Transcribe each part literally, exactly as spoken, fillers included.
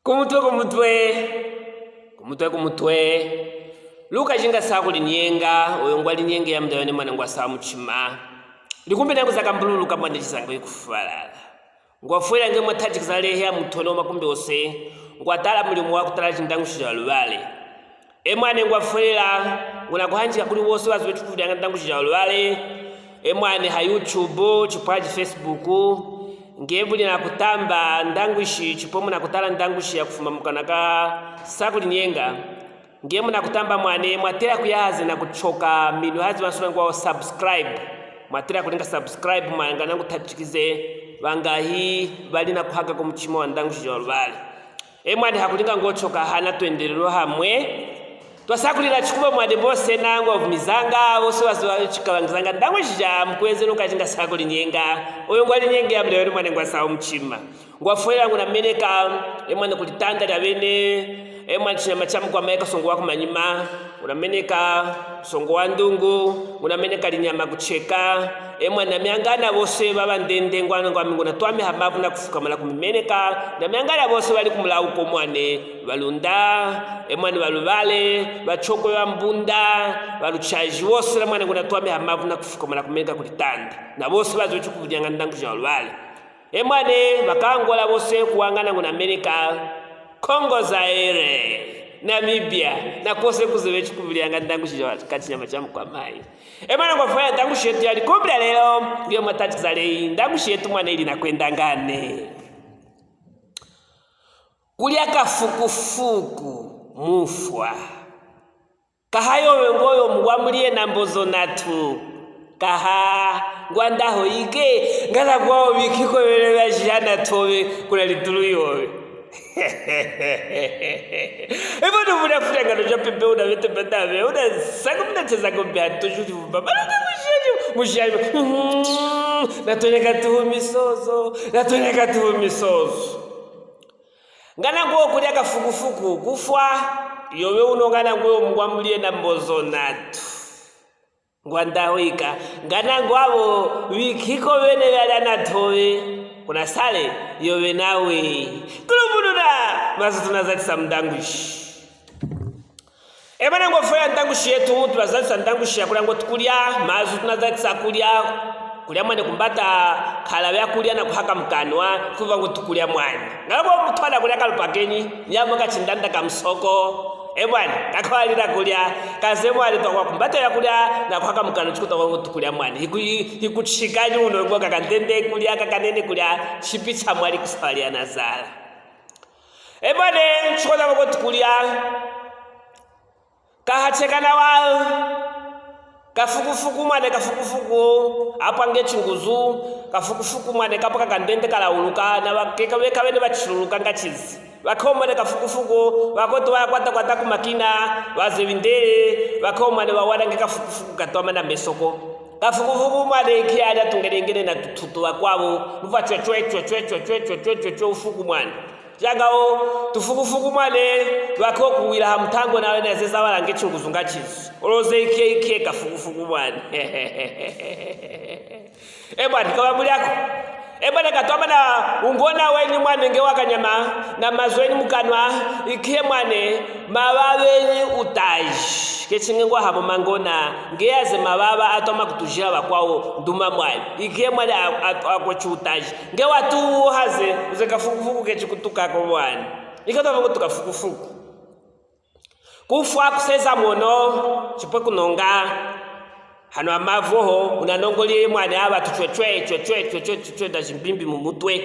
Ku mutwe, ku mutwe, ku mutwe, ku mutwe. Luka jinga sa kulinyenga, oyo ngwa linyenge ya mudayone mwana ngwa sa muchima. Likumbi nangu zakambululuka mwana chizango ikufwalala. Ngwa fwela nge mwa tachikiza lehe ya mutono makumbi ose, ngwa tala mulimu wa kutala chindangushi ja lubale. E mwane ngwa fwelela, nguna kuhanjika kuli wose wazibe chikuvulyanga ndangushi ja ulwale. E mwane ha YouTube, chipwe ha Facebook, nge muli na kutamba ndangushi, chipwe muna kutala ndangushi ya kufuma mu kanwa ka Sakulinyenga. Nge muna kutamba mwane, mwatela kuya haze na kuchoka, minu haze wasula ngwao subscribe. Mwatela kulinga subscribe, mwane ngana ngutachikize, bangahi bali na kuhaka ku muchima wa ndangushi ja ulwale. E mwane, hakulinga ngochoka hana twendelelo hamwe. Twasakulila chikuba mwane bose nangu wavumizanga, bose basi bachikabangizanga. Ndangushi ja mukweze luka jinga Sakulinyenga. Oyo ngwa linyenge ya mudayone mwane ngwa sa umuchima. Ngwa fwela nguna meneka, e mwane kulitanda lya bene, e mwane chinyama cha mukwama eka songo wa kumanyima. Nguna meneka, songo wa ndungu, nguna meneka linyama kucheka. E mwane na miangana bose baba ndende ngwana ngwami nguna twame ha mavu na kufukamana kumimeneka. Na miangana bose bali kumulauko mwane, balunda, e mwane balubale, bachokwe bambunda, baluchaji bose na mwane nguna twame ha mavu na kufukamana kumeneka kulitanda. Na bose bazi chikuvulyanga ndangushi ja ulwale. E mwane, bakangwala bose kuwangana nguna meneka, Kongo Zaire, Namibia, na kose kuzibe chikuvulyanga ndangushi ja kachinyama cha mukwamayi. E mwane ngwa fwela ndangushi yetu ya likumbi lya lelo, nge mwa tachikiza lehi, ndangushi yetu mwane ili na kwenda ngane. Kulya kafukufuku mufwa. Kaha yobe ngoyo mugwa muli ena mbozo natu. Kaha ngwa ndaho ike, ngana ngwao bikiko bele bajana tobe kuna litulu yobe. Ebo ni muna futa ngano ja pepe una bete batabe, una sako muna cheza ko mbe hatu juli vumba. Bana ka mushiyo, mushiyo. Natwene katuhu misozo, natwene katuhu misozo. Ngana ngwo kulya kafukufuku kufwa, yobe uno ngana ngwo mugwa muli ena mbozo natu. Ngwa ndaho ika, ngana ngwabo bikiko bene byalya natobe, kuna sale, yobe nawe. Kulubulula, mazu tunazatisa mu ndangushi. E mwane ngwa fwela ndangushi yetu, tunazatisa ndangushi ya kulya ngo tukulya, mazu tunazatisa kulya, kulya mwane kumbata, kala bya kulya na kuhaka mu kanwa, kuva ngo tukulya mwane. Ngako mutwala kulya kalupakeni, nyamo kachindanda ka musoko. E mwane, kakawalila kulya, kaze mwane twakwa kumbata bya kulya, na kuhaka mu kanwa chikuta ngo tukulya mwane. Hiku-, hikuchikani uno ngo kakandende kulya, kakanene kulya, chipi cha mwali kusawalya na zala. E mwane, chikoza ngo tukulya, Kahacheka nawa. Kafukufuku mwane, kafukufuku, apwa nge chunguzu, kafukufuku mwane, kapwa kakandende kalauluka, na bakeka beka bene bachiluluka nga chizi. Bakao mwane kafukufuku, bakoto bakwata kwata ku makina, baze bindele, bakao mwane bawana nge kafukufuku katwama na mesoko. Kafukufuku mwane, iki alya tungelengele na tututu bakwabo, nuva chwe chwe chwe chwe ufuku mwane. Jangao, tufukufuku mwane, lwake okuwila ha mutango nawe neze zabala nge chunguzu nga chizi. Oloze ikie ikie kafukufuku mwane. E mwane, kaba muli ako. E mwane, katwama na ungona wenyi mwane nge wa kanyama, na mazu enyi mu kanwa, ikie mwane, mababa enyi utaji. Kechi nge ngwa hamo mangona, nge yaze mababa atwama kutujila bakwao nduma mwane. Ikie mwane a-, a-, akwechi utaji. Nge watu haze, uze kafukufuku kechi kutukako mwane. Ike twavanga tukafukufuku. Kufwa kuseza mwono, chipwe kunonga. Hano amavu oho, unanongoli mwane aba tu chwe chwe, chwe chwe, chwe chwe, chwe chwe, da chimbimbi mu mutwe.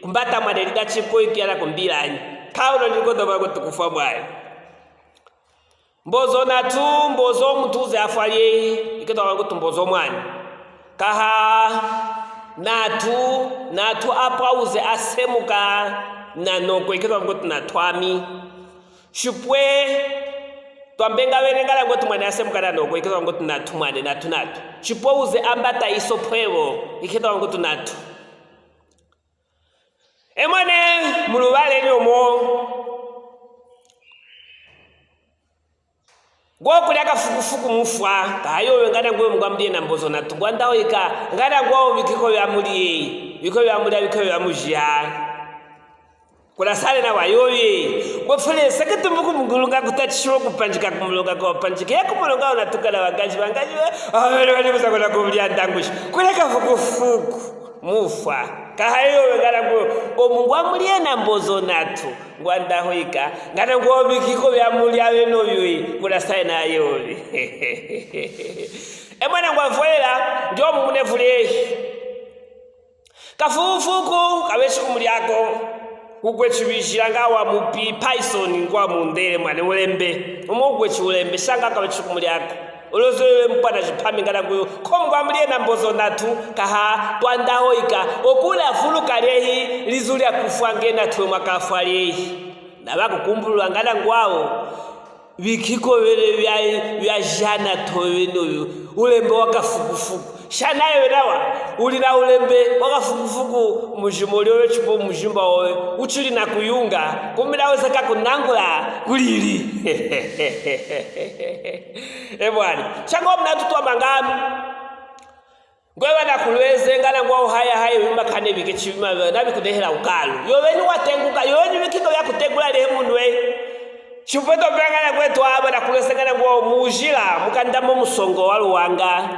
Kumbata mwane lida chiko ikiana kumbilanyi. Ka uno niko twavanga tukufwa mwane. Mbozo natu, mbozo muntu uze afwa lyeyi, ike twavanga tu mbozo mwane. Kaha natu, natu apwa uze asemuka na noko, ike twavanga tu natu ami. Chipwe twambenga bene ngala ngo tu mwane asemuka na noko, ike twavanga tu natu mwane, natu natu. Chipwe uze ambata iso pwebo, ike twavanga tu natu. E mwane, mu lubale lyomo. Ngwo kulya kafukufuku mufwa, kaha yobe ngana ngwo mugwa muli ena mbozo natu ngwa ndaho ika, ngana ngwo bikiko bya muli, bikiko bya muli, bikiko bya mujiha. Kula sale nawa yovi. Ngofule saka tumbuku mungulunga kutatishiwa kupanjika kumulonga kwa panjika ya kumulonga unatukala wangaji, wangaji wa-, ah, wale wale kuza kuna kuvulia ndangushi. Kula kafukufuku. Mufwa. Kahayo ngana ngo, omu ngwa mulie na mbozo natu. Ngwa ndaho ika. Ngana ngo bikiko bya mulia beno byo. Kula sale na yovi. E mwana ngwa fwela, ndio mumune fulehi. Kafukufuku kabeshi kumuliako. Ukwe chibishila nga wa mupi Python ngwa mundele mwane ulembe. Umo ukwe chi ulembe, shanga kabeshi kumuliako. Ulozo yowe mpana jipami ngana nguyo. Ko ngwa mulie na mbozo natu, kaha, twandaho ika. Okula fulu kalehi, lizu lya kufwa ngena twe mwakafwa lehi. Na bakukumbulula ngana ngwao. Bikiko bele bya, bya jana towe noyo. Ulembe wa kafukufuku. Shana yewe nawa, uli na ulembe wa kafukufuku mujimo lyowe chipo mujimba wowe. Uchili na kuyunga. Kumbi nawe saka kunangula kulili. E bwana. Shanga omuna tutwa mangami. Ngwe bana kulweze ngana ngwa uhaya haye wima kane bike chibima bana bikudehela ukalu. Yoweni watenguka, yoweni bikiko bya kutengula lehe munwe. Chipweto mbya ngana ngwe twaba na kulweze ngana ngwa mujila, mukandamo musongo wa Luwanga.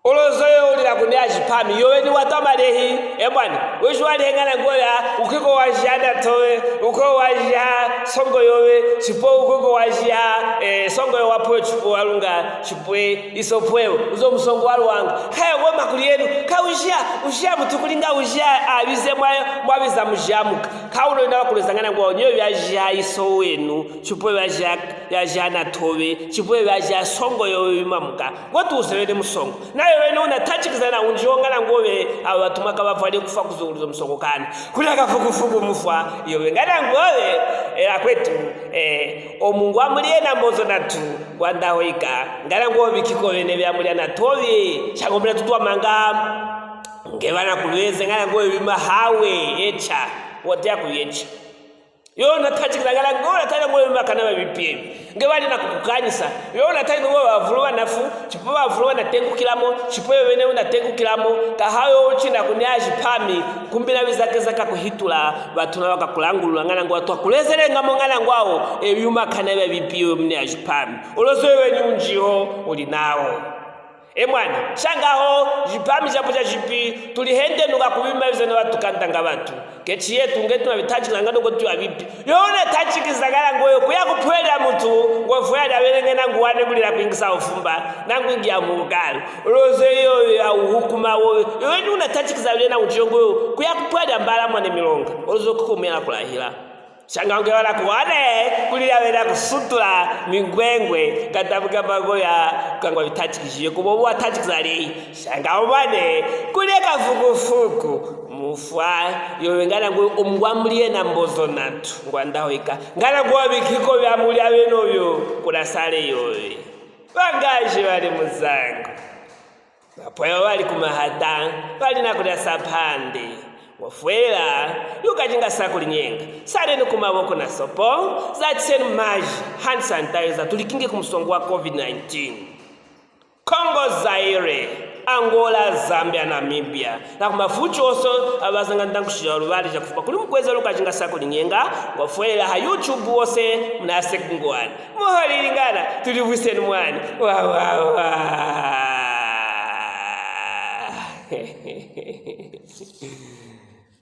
Ulozo yo ulila kune ajipami, yoweni watama lehi, e bwana, weji walihe ngana ngwe ya, ukiko wajana towe, uko waja songo yowe, chipo ukiko waja, eh, songo yo wapo chipo walunga, chipwe, iso pwewo, uzo musongo wa Luwanga. Kaya ngoma kuli yenu, ka ujia, ujia mutu kulinga ujia, abize mwa, mwabiza mujamuka. Ka ulo ina wakuleza ngana ngwa onyo bya jia iso wenu, chipwe bya jia, bya jia na tobe, chipwe bya jia songo yo bimamuka. Ngo tu usebene musongo. Nayo wene unatachikiza na unji ho ngana ngobe, aba batuma kabafwali kufa kuzunguliza musongo kani. Kuli akafukufuku mufwa, iyo we ngana ngobe, ela kwetu, eh, omu ngwa mulie na mbozo natu, ngwa ndaho ika, ngana ngobe bikiko bene bya mulia na tobi, shango mula tutwa manga, nge bana kulweze, ngana ngobe bima hawe, echa, wote ya kuyecha. Yo unatachikiza ngana ngobe, tana ngobe bima kana babipie. Nge bali na kukukanyisa. Yo unatachikiza ngobe bavulu banafu, chipo bavulu banatengukilamo, chipo yo bene unatengukilamo, kahayo uchina kuni ajipami, kumbi na bizake zaka kuhitula, batuna bakakulangulula ngana ngwa twakulezele ngamo ngana ngwao, ebyuma kana biba bipiwe mune ajipami. Ulozo wewe ni unjiho, uli nawo. E mwana, shangaho, jipami japo ja jipi, tuli hende nuka kubima bize na batu kandanga batu. Kechi yetu nge tuna bitachikiza ngana ngo tuya bipi. Yo unatachikiza ngana ngoyo, kuya kupwela mutu, ngwa fwela lya bele ngena nguwane kulila kwingisa ufumba, na ngwingi ya mugalu. Ulozo yo ya uhukuma wo. Yo ni unatachikiza bile na ujongo yo. Kuya kupwela mbala mwane milonga. Ulozo kukumela kulahila. Shanga nge wala kuwane, kulila bela kusutula, mingwengwe, katabuka magoya, kangwa bitachikishiye, kubo bwa tachikizali. Shanga umane, kule kafukufuku, mufwa, yo ngana ngwe omugwa mulie na mbozo natu, ngwa ndaho ika. Ngana ngwa bikiko bya mulia beno byo, kula sale yowe. Bangaji bali muzango. Bapwewa bali ku mahata, bali na kulya sapande. Wafwela, lukajinga sa kuli nyenga. Sale ni ku maboko na sopo, zatiseni maji, hand sanitizer, tulikinge ku musongo wa covid nineteen. Congo Zaire, Angola, Zambia, Namibia. Na ku mafuchi ose, abazanga ndangushija lubali ja kufupa kuli mukweza lukajinga sa kuli nyenga, ngofwelela ha YouTube wose, munase kungwana. Muhalili ngana, tulivwiseni mwani. Wa, wa, wa.